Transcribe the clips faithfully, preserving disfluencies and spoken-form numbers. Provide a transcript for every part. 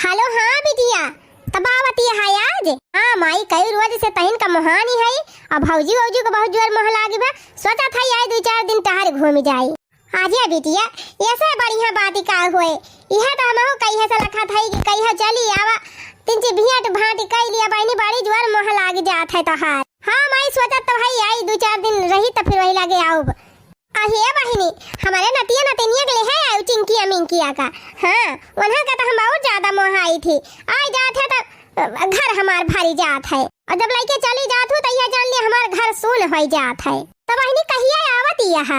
हेलो, हाँ बिटिया, तब आवत ही है आज? हाँ माई, कई रोज से तहिन का मोहानी है, अब भौजी वौजी को बहुत जोर मोह लागी बा, सोचत है आई दुइ चार दिन टहर घूमि जाई। आजा बिटिया, ऐसे बढ़िया बात का होए, यह तो हमहू कहिए से लखत है कि कहिए चली आवा, तिनची भेंट भांट कइ लिया बहिनी, बड़ी जोर मोह लागी जात है तोहार। हाँ माई, सोचत तो है आई दुइ चार दिन रही तो फिर वही लगे आउब। अहे बहिनी, हमरे नतिया नतिनिया के लेहे आयु चिंकिया मिंकिया का। हाँ, उन्हा का तो हम बहुत ज्यादा मोहाई थी। आई जात है तो, अ, घर हमार भरी जात है। और जब लइके चली जात हूँ तो यह जान लिया हमार घर सून होई जात है। तो बहिनी कहिया आवत यह?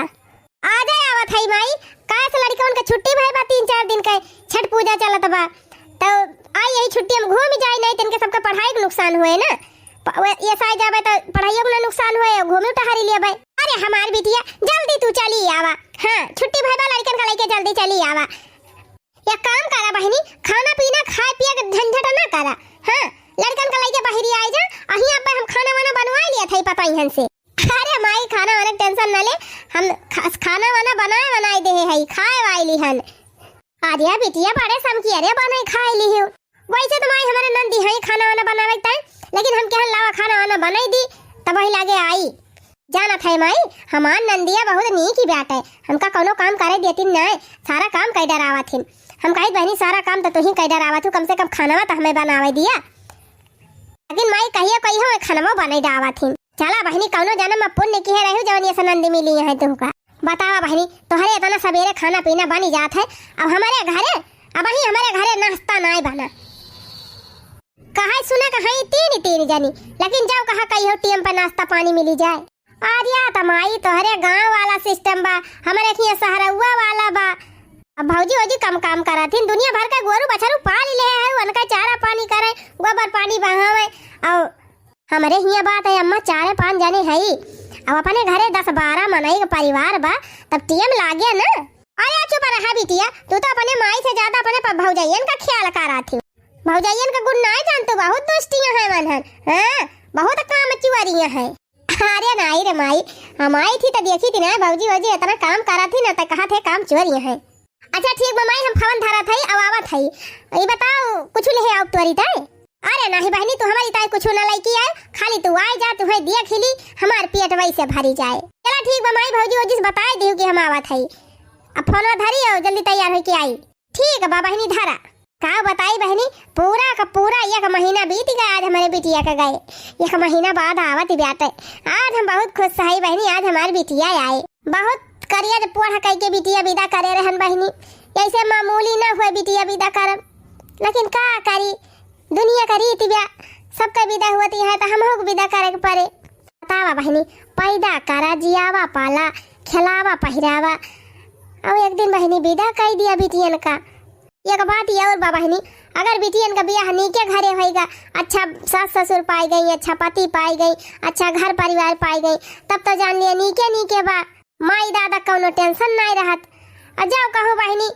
आ जाए आवत है माई, काहे से लड़कवन के छुट्टी भई बा तीन चार दिन के, छठ पूजा चलत बा। तो आई यही छुट्टी हम घूमि जाई, नहीं तो इनके सबका पढ़ाई के नुकसान हुए ना। प-, वे, ये साई जाबे तो पढ़ाइयो के ना नुकसान होए, घूमे टहरी लेबे। अरे हमार बिटिया, जल्दी तू चली आवा। हाँ, छुट्टी भई बा लड़कन का लइके जल्दी चली आवा। एक काम करा बहिनी, खाना पीना खाए पिए के झंझट ना करा। हाँ, लड़कन का लइके बहिरी आई जा, अहीं आप हम खाना वाना बनवाई लिया था पतोहियन से। अरे माई, खाना वाना के tension ना ले, हम खा-, खाना वाना बनाए बनाए देहे है, खाए वाई लिहन। अरे बिटिया, बड़े समकी अरे बनाई खाए लिहियो। वैसे तो माई हमरे नंदी है खाना वाना बनावे के ताई, लेकिन हम कहन लावा खाना वाना बनाई दी, तब वही लागे आई। जानत है माई, हमार नंदिया बहुत नीक ही बाटे, हमका कौनो काम करे देती नहीं, सारा काम कई डरावत हिन। हम कहित बहिनी सारा काम तो तू ही कई डरावत हूँ, कम से कम खाना तो हमें बनावे दिया। लेकिन माई कहियो कहियो खानवा बनाई डावत हिन। चला बहिनी, कौनो जन्म में पुण्य किहे रहू जवन ये नंदी मिली है तुमका। बतावा बहिनी, तोहरे इतना सबेरे खाना पीना बनी जात है, अब हमारे घरे, अब ही हमारे घरे नाश्ता नाय बना। कहा सुना कहा तीन तीन जनी, लेकिन जाओ कहा कहियो टीम पर नाश्ता पानी मिली जाए। अरे त माई, तोहरे गांव वाला system बा, हमरे हियां सहरउआ वाला बा। अब भौजी वौजी कम काम करत हिन, दुनिया भर का गोरू बछरू पाल ले है, उनका चारा पानी करे, गोबर पानी बहावे। और हमरे हियां बात है अम्मा, चारे पांच जने हई, अब अपने घरे दस बारह मनई के परिवार बा, तब टीम लागे ना। अरे चुप रहा बिटिया, तू तो अपने माई से ज्यादा अपने प-, भौजइयन का ख्याल करत ही। भौजइयन का गुण नाय जान तू, बहुत दुष्टियां हैं मनहन, हाँ, बहुत काम चुअरियां हैं। अरे नाई रे माई, हम आई थी त देखी थी ना भौजी वौजी इतना काम करत ही ना, त कहा थे काम चोरी है। अच्छा ठीक बा माई, हम फोन धरत हई, अब आवत हई। ई बताओ, कुछ ले आओ तोरी ताई? अरे नाही बहिनी, तू हमारी ताई कुछ ना लइकी आए, खाली तू आए जा, तुहे देख ही ली, हमार पेट वैसे भरी जाए। चला ठीक बा माई, भौजी वौजी से बताए दिहु कि हम आवत हई। अब फोनवा धरी और जल्दी तैयार होके आई। ठीक बा बहिनी, धरा। का बताई बहिनी, पूरा का पूरा एक महीना बीत गया, आज हमारे बिटिया का गए। एक महीना बाद आवत बाटे। आज हम बहुत खुश हई बहिनी, आज हमार बिटिया आए। बहुत करिया जब पोढ़ कई के बिटिया विदा करे रहन बहिनी, ऐसे मामूली ना हुए बिटिया विदा करब, लेकिन का करी, दुनिया का रीति बा, सबका विदा होती है तो हमहू के विदा करे के पड़े। बतावा बहिनी, पैदा करा, जियावा, पाला, खिलावा, पहिरावा, और एक दिन बहिनी विदा कई दिया बिटियन का। एक बात ये और बा बहिनी, अगर बिटियन का बियाह नीके घरे होइगा, अच्छा सास ससुर पाई गई, अच्छा पति पाई गई, अच्छा घर परिवार पाई गई, तब तो जान लिया नीके नीके बा, माई दादा कौनो tension नाय रहत। और जाओ कहूँ बहिनी,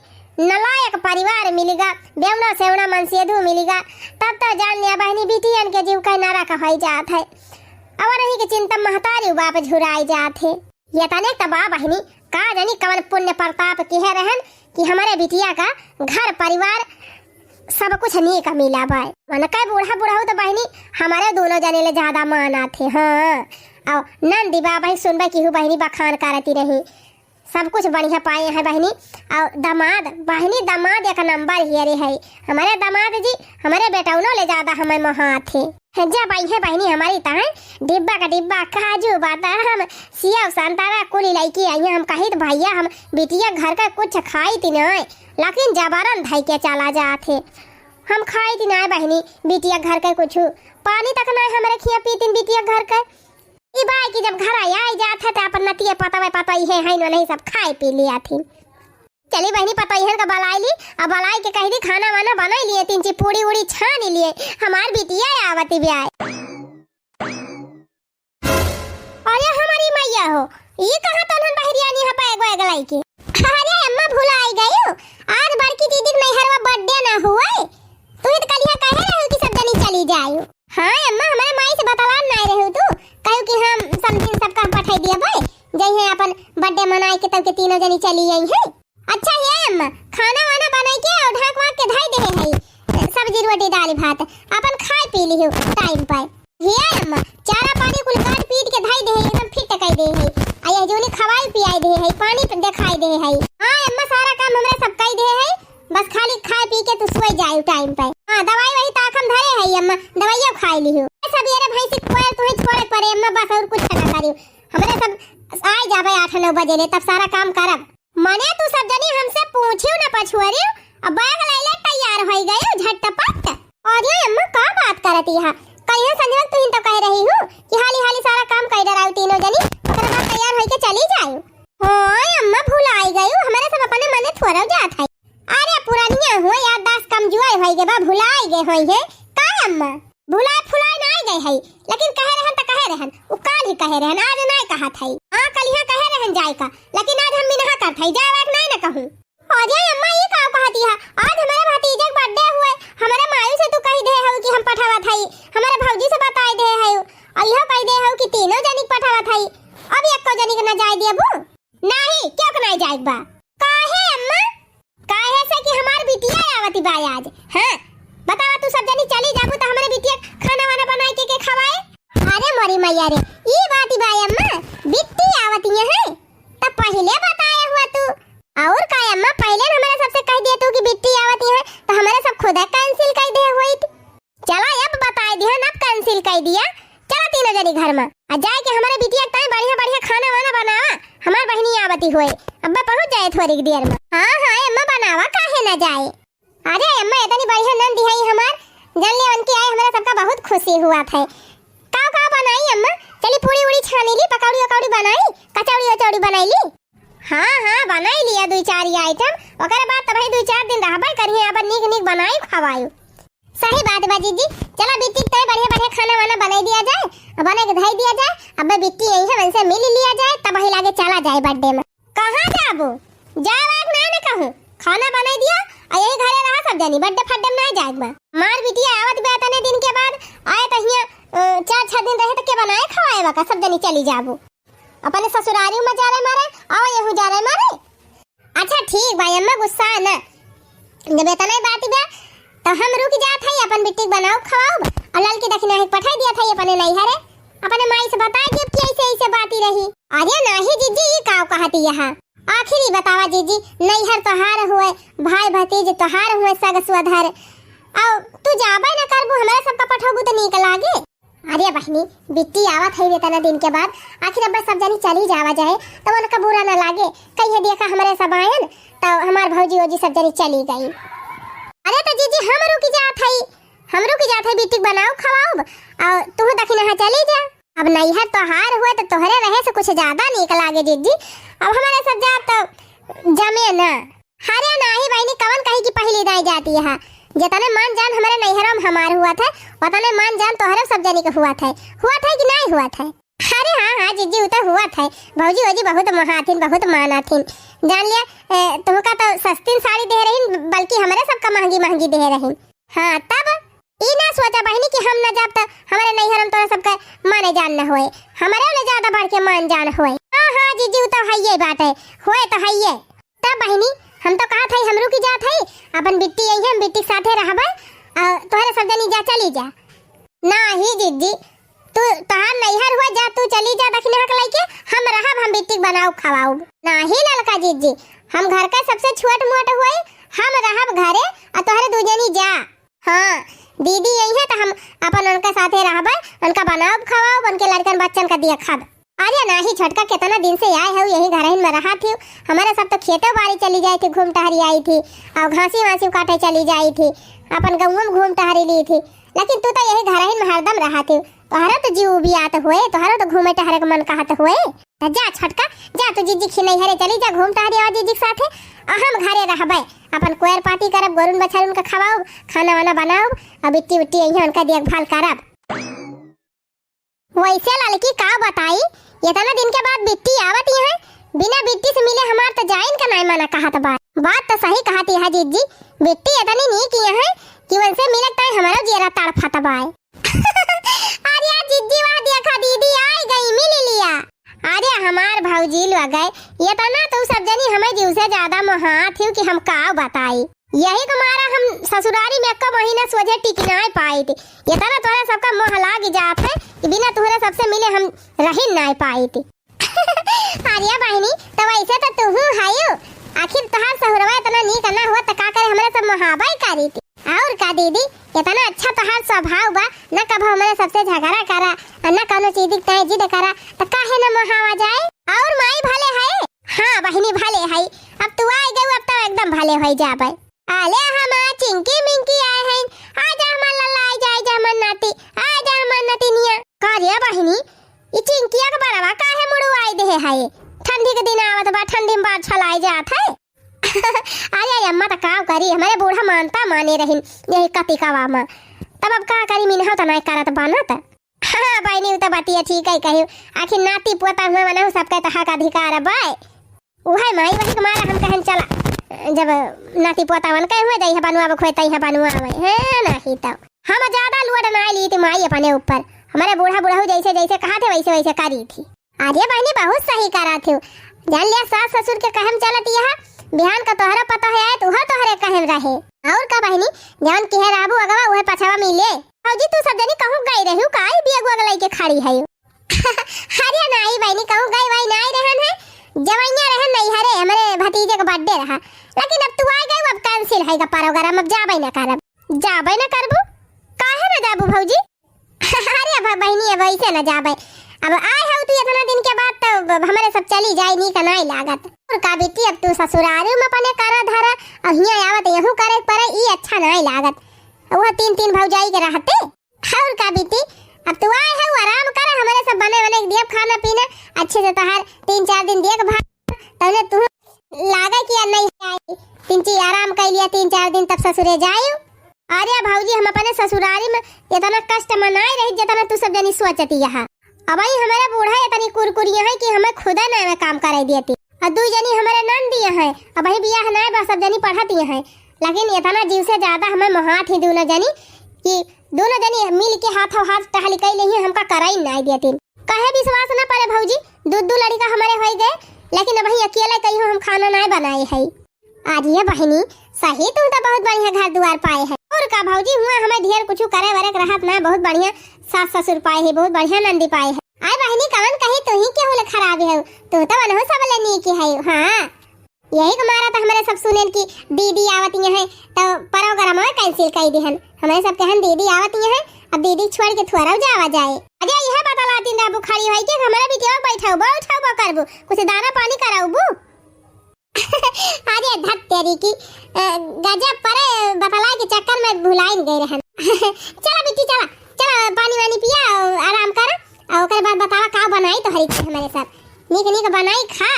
नलायक परिवार मिलिगा, बेवड़ा सेवड़ा मनसेधु मिलिगा, तब तो जान लिया बहिनी बिटियन के जीव का नरक होई जात है। और रही के चिंता महतारी बाप झुराई जात है। ये तने त बा बहिनी, का जानी कवन पुण्य प्रताप किहे रहन कि हमारे बिटिया का घर परिवार सब कुछ नीक मिला बाय। मन कई बूढ़ा बुढ़ऊ त बहिनी हमारे दोनों जने ले ज्यादा मानत है। हाँ, और नंदी बा बहिनी सुनबे की हूँ बहिनी बखान करती रही, सब कुछ बढ़िया पाए हैं बहिनी। और दामाद बहिनी, दामाद एक नंबर हियरे है। हमारे दामाद जी हमारे बेटौनो ले ज्यादा हमें मोहात है। हैं, जब आई है बहिनी हमारी तहाँ डिब्बा का डिब्बा काजू बादाम सेव संतरा कुल लइके आई हैं। हम कहित भैया हम बिटिया घर का कुछ खाइत नाय, लेकिन जबरन धई के चला जात है। हम खाइत नाय बहिनी बिटिया घर का कुछ, पानी तक नाय हमरे खिया पीतिन बिटिया घर का। ई बाय कि जब घर आई जात है त अपन नतिये पतवे पतई है, है न नहीं सब खाए पी लिया थी। चली बहिनी, पतोहियन का बलाई ली, अब बलाई के कह दी खाना वाना बनाई लिए, तीन ची पूड़ी उड़ी छानी लिए, हमार बिटिया आवती ब्याय। अरे हमारी मैया हो, ये कहाँ तनहन बहरियानी है बैग वैग लाई के? अरे अम्मा भुलाई गई, आज बड़की दीदी के नैहरवा birthday ना हुए, तू ही तो कलिया कहे रहे कि सब जनी चली जाए। हाँ अम्मा, हमारे माई से बतलान नाय रहे तू, कहू कि हम समझिन सबका पठाई दिया भाई, जइहे अपन birthday मनाए के तब के तीनों जनी चली आई है। अच्छा हे अम्मा, खाना वाना बनाई के और ढाक वाक के धई देहे हई, सब रोटी दाल भात, अपन खाए पी लिहु टाइम पर। हिया अम्मा, चारा पानी कुल काट पीट के धई दे है, एकदम फिट कई दे है। आ यह जोनी खवाई पियाई दे है, पानी प-, देखाई दे है। हाँ अम्मा, सारा काम हमरे सब कई दे है, बस खाली खाए पी के तू सोई जाए टाइम पे। हाँ, दवाई वही ताकम धरे है अम्मा, दवाइयो खाई लिहु। ए, सबेरे भैंसी कोयल तुहे छोड़े पड़े अम्मा, बस और कुछ ना करियो। हमरे सब आए जाबे आठ नौ बजे ले, तब सारा काम करब। मने तू सब जनी हमसे पूछियो ना पछुआरियो, अब बैग लैले तैयार होई गयो झटपट। अरे अम्मा, का बात करती है? कल यहाँ संझा तू ही तो कह रही हूँ कि हाली हाली सारा काम कर डराऊ तीनों जनी, ओकरे बाद तैयार होई के चली जाऊ। हाँ अम्मा, भुलाई गयो, हमारे सब अपने मने थोड़ा जात है। अरे पुरानिया हुआ, याददाश्त कमजोर होई गए बा, भुलाई गए होई है। का अम्मा? भुलाए फुलाए ना आए गए है, लेकिन कहे रहन त कहे रहन, उ काल ही कहे रहन, आज ना कहत है। हाँ, कल यहाँ कहे रहन जाए का, लेकिन आज हम मिनहा करत है, जाए वाक नहीं न कहूँ। अरे अम्मा, ये का कहती है? आज हमारे भतीजे के बर्थडे हुए, हमारे मायू से तू कही दे हो कि हम पठावत है, हमारे भौजी से बताई दे हो, और यह कही दे हो कि तीनों जनी के पठावत है। अब एको जनी के ना जाए देबू? नहीं, क्यों के नहीं जाए बा? काहे अम्मा? काहे से कि हमार बिटिया आवती बा आज। हाँ, बतावा, तू सब जनी चली जाबू त हमरे बिटिया खाना वाना बनाए के, के खवाए? अरे मोरी मैया रे, ई बात बा अम्मा, बिट्टी आवती है, त पहले बताए हुआ तू। और का अम्मा, पहले न हमारे सबसे कह दिया तू कि बिट्टी आवती है, तो हमारे सब खुदा कैंसिल कर दे हुई। चला, अब बताए दिहन, अब कैंसिल कर दिया। चला तीनों जनी घर में, आ जाए के हमारे बिटिया के ताई बढ़िया बढ़िया खाना वाना बनावा, हमार बहिनी आवती होए, अब्बे पहुँच जाए थोड़ी देर में। हाँ हाँ अम्मा, बनावा, काहे ना जाए। अरे अम्मा, इतनी बढ़िया नंद है हमार, जान ले उनकी आए, हमारा सबका बहुत खुशी हुआ था। का का बनाई अम्मा? चली पूड़ी उड़ी छानी ली, पकौड़ी वकौड़ी बनाई, कचौड़ी वचौड़ी बनाई ली। हाँ हाँ, बनाई लिया दुई चार ही आइटम, ओकरे बाद तो भाई दुई चार दिन रहबे करिए, अब नीक नीक बनाई खवाई। सही बात बा जीजी, चला बिट्टी के तय बढ़िया बढ़िया खाना वाना बनाई दिया जाए, और बना के धई दिया जाए। अब बिट्टी यही है, उनसे मिल लिया जाए, तब वही लागे चला जाए बर्थडे में। कहाँ जाबो? जाए वाक ना न कहूँ, खाना बनाई दिया, आ यही घरे रहा सब जनी, बर्थडे फड्डे में ना जाए बा। मार बिटिया आवत बा इतने दिन के बाद, आए तो हियाँ, अ, चार छह दिन रहे तो के बनाए खवाए बा का, सब जनी चली जाबो। अपने ससुरारी में जा रहे मारे, आओ यहू जा रहे मारे। अच्छा ठीक बा अम्मा, गुस्सा ना। जब इतना ही बात बा, तो हम रुक जात है, अपन बिट्टी के बनाओ खवाओ, और ललकी दखिना है पठाई दिया था अपने नैहरे, अपने माई से बता दियो कि ऐसे ऐसे बात ही रही। अरे नाही जीजी, ये का कहती यहाँ? आखिर ही बतावा जीजी, नैहर तोहार हुए, भाई भतीज तोहार हुए, सग सुअधर, और तू जाबे न करबू, हमारे सबका पठौबू तो नीक लागे। अरे बहिनी, बिट्टी आवत है इतना दिन के बाद, आखिर अब सब जनी चली जावा जाए, तो उनका बुरा ना लागे, कहिए देखा हमरे सब आयन, तो हमार भौजी वौजी सब जनी चली गई। अरे तो जीजी, हम रुक जात है, हम रुक जात है, बिट्टी के बनाओ खवाओ, और तू दखिना चली जा। अब नैहर तोहार हुए तो तोहरे रहे से कुछ ज्यादा नीक लागे जीजी, अब हमारे सब जाब तो जमे ना। अरे नाही बहिनी, कवन कही कि पहली दाई जाती है। जितने मान जान हमारे नैहरों में हमार हुआ था, उतने मान जान तोहरे सब जनी के हुआ था। हुआ था कि नहीं हुआ था? अरे हाँ, हाँ, जीजी, उ तो हुआ था। भौजी, भौजी बहुत मोहाथिन, बहुत मानाथिन। जान लिया, ए, तुमका तो सस्तीन साड़ी दे रही, बल्कि हमारे सबका महंगी, महंगी दे रही। हाँ, तब ई ना सोचा बहिनी कि हम ना जाब त हमारे नैहर में तोरा सबके माने जान न होए, हमारे ले ज्यादा बढ़ के मान जान होए। हाँ, हाँ, जीजी, उ तो हइये बात है, होए तो हइये। तब बहिनी, हम तो कहत हई, हम रुकी जात हई, अपन बिट्टी आई है, हम बिट्टी के साथे रहबे, आ, तोहरे सब जनी जा, चली जा। नाही जीजी, तू, तोहार नैहर हुआ, जा, तू चली जा दखिनहा के लइके, हम रहब, हम बिट्टी के बनाउब खवाउब। नाही ललका जीजी, हम घर का सबसे छोट मोट हुई, हम रहब घरे, आ तोहरे दू जनी जा। हाँ, दीदी आई है तो हम अपन उनका साथे रहबे, उनका बनाउब खवाउब, उनके लड़कन बच्चन का देखब। अरे नाही छोटका, कितना दिन से आए हो, यही घरहिन में रहत हो, हमारे सब तो खेतो बाड़ी चली जाई थी, घूम टहरी आई थी, और घासी वासी काटे चली जाई थी, अपन गौवा में घूम टहरी ली थी, लेकिन तू तो यही घरहिन में हरदम रहत हो। तोहरा तो जीव उबियात होए, तोहरा तो घूमे टहरे के मन कहत होए। त जा छोटका, जा तू जीजी खी नैहरे चली जा, घूम टहरी आवा जीजी के साथे। आ हम घरे रहबे, अपन कोयर पाती करब, गोरुन बछरुन के खवाउब, खाना वाना बनाउब, आ बिट्टी उट्टी अइहे उनका देखभाल करब। वैसे ललकी का बताई, इतना दिन के बाद बिट्टी आवत ही है, बिना बिट्टी से मिले हमार तो जाइन का नाई मना कहत बा। बात तो सही कहत है जीजी, बिट्टी इतनी नीक है कि उनसे मिलत ताई हमारो जियरा तड़फत बा। अरे जिज्जी, वाह, देखा दीदी आई गई, मिल लिया। अरे हमार भौजी लोग, इतना तू सब जनी हमें जीव से ज्यादा मोहात हियो कि हम का बताई। यही के मारा हम ससुरारी में एक्का महीना सोझे टिक नाय पाइत। इतना तोहरे सबका मोह लाग जात है कि बिना तोहरे सबसे मिले हम रहिन नाय पाइत। अरे बहिनी, तो वैसे तो तुहू हयू। आखिर तोहार सहुरवा इतना नीक ना हुआ तो का करे, हमरे सब मोहाबा ही करीत। और का दीदी, इतना अच्छा तोहार स्वभाव बा, न कभो हमरे सबसे झगड़ा करा, और न कौनो चीज की तय जिद करा, तो काहे न मोहावा जाए? और माई भले है? हाँ बहिनी, भले है। अब तू आ गई, अब तो एकदम भले हो जाबे। आले हमार चिंकी मिंकी आए हैं, आ जा हमार लल्ला, आ जा, आ जा हमार नाती, आ जा हमार नतिनिया। का रे बहिनी, ई चिंकिया के बरवा काहे मुड़वाई देहे है? ठंडी के दिन आवत बा, ठंडी में बार छलाई जात है। अरे अम्मा, त का करी, हमरे बूढ़ा मानता माने रहिन यही कतिकवा मा। तब अब का करी, मिनहा त नाय करत बनत। हाँ बहिनी, उ त बतिया ठीक है कही। आखिर नाती पोता हुआ मनहु सबके त हक अधिकार बा। उहे माई वही के मारा हम कहन चला, जब नाती पोता वन कहे हुए जइहे बनुआ बखोए तइहे बनुआ आवे। है नहीं तो हम ज्यादा लोड नाय लीत माई अपने ऊपर। हमरे बूढ़ा बुढ़ऊ जैसे जैसे कहा थे वैसे वैसे करी थी। अरे बहिनी, बहुत सही करा थी। जान लिया, सास ससुर के कहम चलत यह, बिहान का तोहरा पता है आए तो उहो तोहरे कहम रहे। और का बहिनी, जवन किहे रहबू अगवा उहे पछवा मिले। भौजी, तू सब जनी कहूँ गई रही का, ई बियगुआ के लइके खड़ी है? अरे नाई बहिनी, कहूँ गई वही नाई रहन है, जवैया रहन नैहरे, हमरे भतीजे के birthday रहा, लेकिन अब तू आ गई, अब cancel है का program, अब जाबे ना करब। जाबे ना करबू? काहे ना जाबू भौजी? अरे अब बहिनी, अब ऐसे ना जाबे, अब आए हो तू इतना दिन के बाद, तो अब हमरे सब चली जाए, नीक नाई लागत। और का बेटी, अब तू ससुरारू में अपने करा धरा, अब हियाँ आवत यहू करे पड़े, ई अच्छा नाई लागत। वह तीन तीन भौजाई के रहते। और का बेटी, अब तू आए हो, आराम कर, हमरे सब बने बने के दियब खाना पीना, अच्छे से तोहार तीन चार दिन देखभाल, तने तू लागे कि अब नहीं आई, तीन चार आराम कर लिया तीन चार दिन, तब ससुरे जायु। अरे भौजी, हम अपने ससुरारी में इतना कष्ट में नाय रही जितना तू सब जनी सोचती यहाँ। अब ही हमारे बूढ़ा इतनी कुरकुरिया है कि हमें खुदे ना में काम करे देती। और दू जनी हमारे नंदिया हैं, अब ही बियाह नाय बा, सब जनी पढ़ती हैं, लेकिन इतना जीव से ज्यादा हमें मोहात ही दोनों जनी कि दोनों जनी मिल के हाथों हाथ टहल कई लेही, हमका कराई नाय देती। कहे विश्वास न पड़े भौजी, दू दू लड़का हमारे होई गए, लेकिन अब ही अकेले कहीं हम खाना नाय बनाए है। अरे बहिनी, सही तू तो बहुत बढ़िया घर दुआर पाए है। और का भौजी, हुआ हमें ढेर कुछ करे वरे के रहत ना, बहुत बढ़िया सास ससुर पाए है, बहुत बढ़िया नंदी पाए है। आय बहिनी, कवन कही तू ही के होले खराबी है, तू तो वनहु सबले नीक है। हाँ, यही के मारा तो हमारे सब सुनेन कि दीदी आवत यहाँ है, तो program cancel कर दिहन। हमारे सब कहन दीदी आवत यहाँ है, अब दीदी छोड़ के थोड़ा जावा जाए। अरे यह बतला दिन रहबू खड़ी होई के हमारे बिटिया बैठाऊ, बैठाऊ करबू, कुछ दाना पानी कराऊ बू। अरे धत तेरी की, अ, गजब परे बतलाए के चक्कर में भुलाइन गए रहन। चला बिट्टी, चला, चला पानी वानी पिया, आराम कर, और ओकर बाद बतावा का बनाई तोहरी के हमारे साथ। नीक नीक बनाई खा।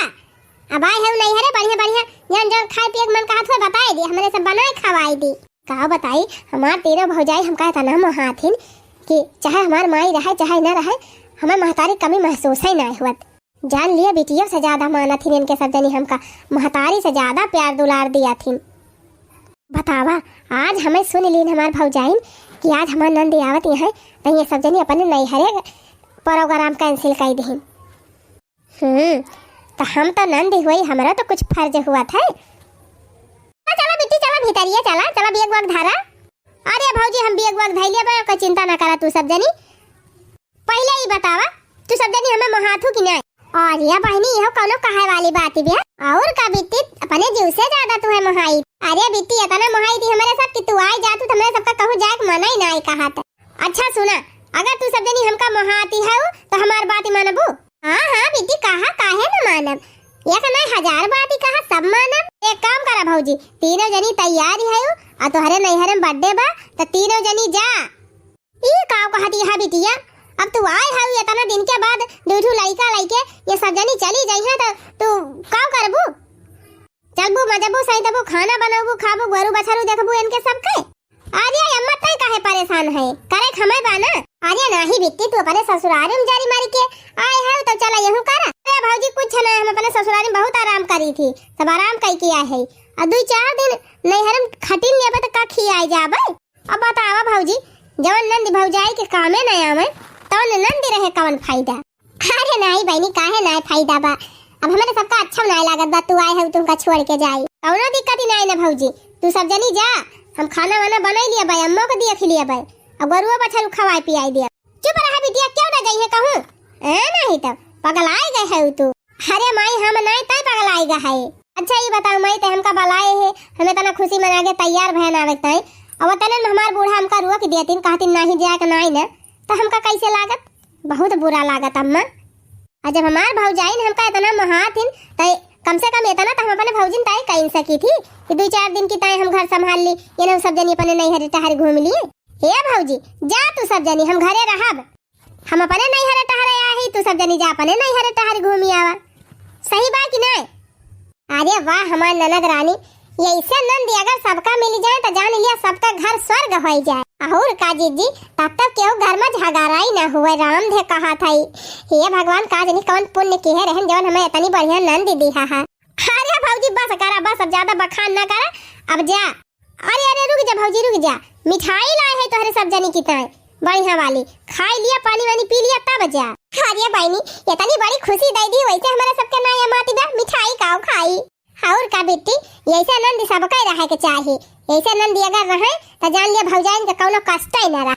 अब आए हऊ नैहरे बढ़िया बढ़िया, जौन जौन खाए पिए के मन कहत हुए बताए दी, हमारे सब बनाए खवाए दी। का बताई, हमार तीनों भौजाई हमका इतना मोहाथिन कि चाहे हमार माई रहे चाहे न रहे, हमें महतारी कमी महसूस ही ना हुअत। जान लिया, बिटियों से ज्यादा मानत हिन इनके सब जनी हमका, महतारी से ज्यादा प्यार दुलार दिया थिन। बतावा, आज हमें सुन लीन हमार भौजाइन कि आज हमार नंद आवत यहाँ, तो ये सब जनी अपने नैहरे program cancel कर दीन। हम्म, तो हम तो नंद हुई, हमरा तो कुछ फर्ज हुआ था। तो चला बिट्टी, चला भीतरिया, चला, चला bag वैग धरा। अरे भौजी, हम bag वैग धैले बा, कोई चिंता ना करा तू सब जनी। पहिले ई बतावा, तू सब जनी हमें मोहाथू कि नाय? अरे बहिनी, इहो कौनो कहे वाली बात बा? और का बिट्टी, अपने जीव से ज्यादा तुहे मोहाई। अरे बिट्टी, इतना मोहाई थी हमारे सब कि तू आई जातू तो हमारे सबका कहूँ जाए के मना ही नाय कहत। अच्छा सुना, अगर तू सब जनी हमका मोहाती है तो हमार बात ही मानबू? हाँ हाँ बिट्टी, कहा काहे न मानब, एक नाय हजार बात ही कहा, सब मानब। एक काम करा भौजी, तीनों जनी तैयार ही है और तोहरे नैहरे में birthday बा, तो तीनों जनी जा। ई का कहती है बिटिया? अब तू आए हऊ इतना दिन के बाद, दू ठू लइका लइके ये सब जनी चली जइहे तो तू का करबू? चलबू, मजबू, सही देबू, खाना बनबू, खाबू, गोरू बछरू देखबू इनके सबके। अरे अम्मा, तय काहे परेशान है? करे के हमें बा ना। अरे नाही बिट्टी, तू अपने ससुराल में जारी मारी के आए हऊ तो चला यहू करा। अरे भौजी, कुछ ना, हम अपने ससुराल में बहुत आराम करी थी, सब आराम कई के आए है। और दू चार दिन नैहर में खटिन लेबे तो का खियाए जाबे? अब बतावा भौजी, जवन नंद भौजाई के कामे न आवे, तवन नंद रहे कवन फायदा? अरे नाही बहिनी, काहे नाही फायदा बा? अब हमारे सबका अच्छा नाही लागत बा, तू आए हो तुमका छोड़ के जाई। कौनो दिक्कत ही नाही ना भौजी, तू सब जनी जा, हम खाना वाना बनाई लिया बाय, अम्मा को दिया खिलिया बाय, अब गरुआ बछरू खवाए पियाई दिया। चुप रहा बिटिया, क्यों ना जाइए कहूँ? ए, नहीं तो पगलाए गए है तू। अरे माई, हम नहीं तय पगलाए गए है। अच्छा, ये बताओ माई, ते हमका बलाए है, हमें तना खुशी मना के तैयार भयन आवे ताई। अब तनन में हमार बूढ़ा हमका रोक दिया तीन, कहतीन नहीं जाए के नहीं न, तो हमका कैसे लागत? बहुत बुरा लागत अम्मा। और जब हमार भौजाइन हमका इतना महाथिन, तो कम से कम इतना तो हम अपने भौजिन ताई कह सकी थी कि दो चार दिन की ताई हम घर संभाल ली, ये ना सब जनी अपने नैहर टहर घूम लिए। हे भौजी, जा तू सब जनी, हम घरे रहब। हम अपने नैहर टहरे आही, तू सब जनी जा अपने नैहर टहर घूमी आवा। सही बा कि नहीं? अरे वाह हमार ननद रानी, ऐसे नंद अगर सबका मिल जाए तो जान लिया सबका घर स्वर्ग हो जाए। और का जीजी, तब तक केहू घर में झगड़ा ही ना हुए, राम धे कहा था। हे भगवान, का जानी कौन पुण्य किहे रहन जौन हमें इतनी बढ़िया नंद दिहा है। अरे भौजी बस करा, बस अब ज्यादा बखान ना करा, अब जा। अरे अरे रुक जा भौजी रुक जा, मिठाई लाए है तोहरे सब जनी की ताई, बढ़िया वाली, खाई लिया, पानी वानी पी लिया तब जा। अरे बहनी, इतनी बड़ी खुशी दे दी, वैसे हमारे सबके ना ये माती बा, मिठाई काऊ खाई। और का बिट्टी, ऐसे नंद सबके रहे के चाही। ऐसे नंद अगर रहे तो जान लिया भौजाइन के कौनो कष्ट ही ना रहा।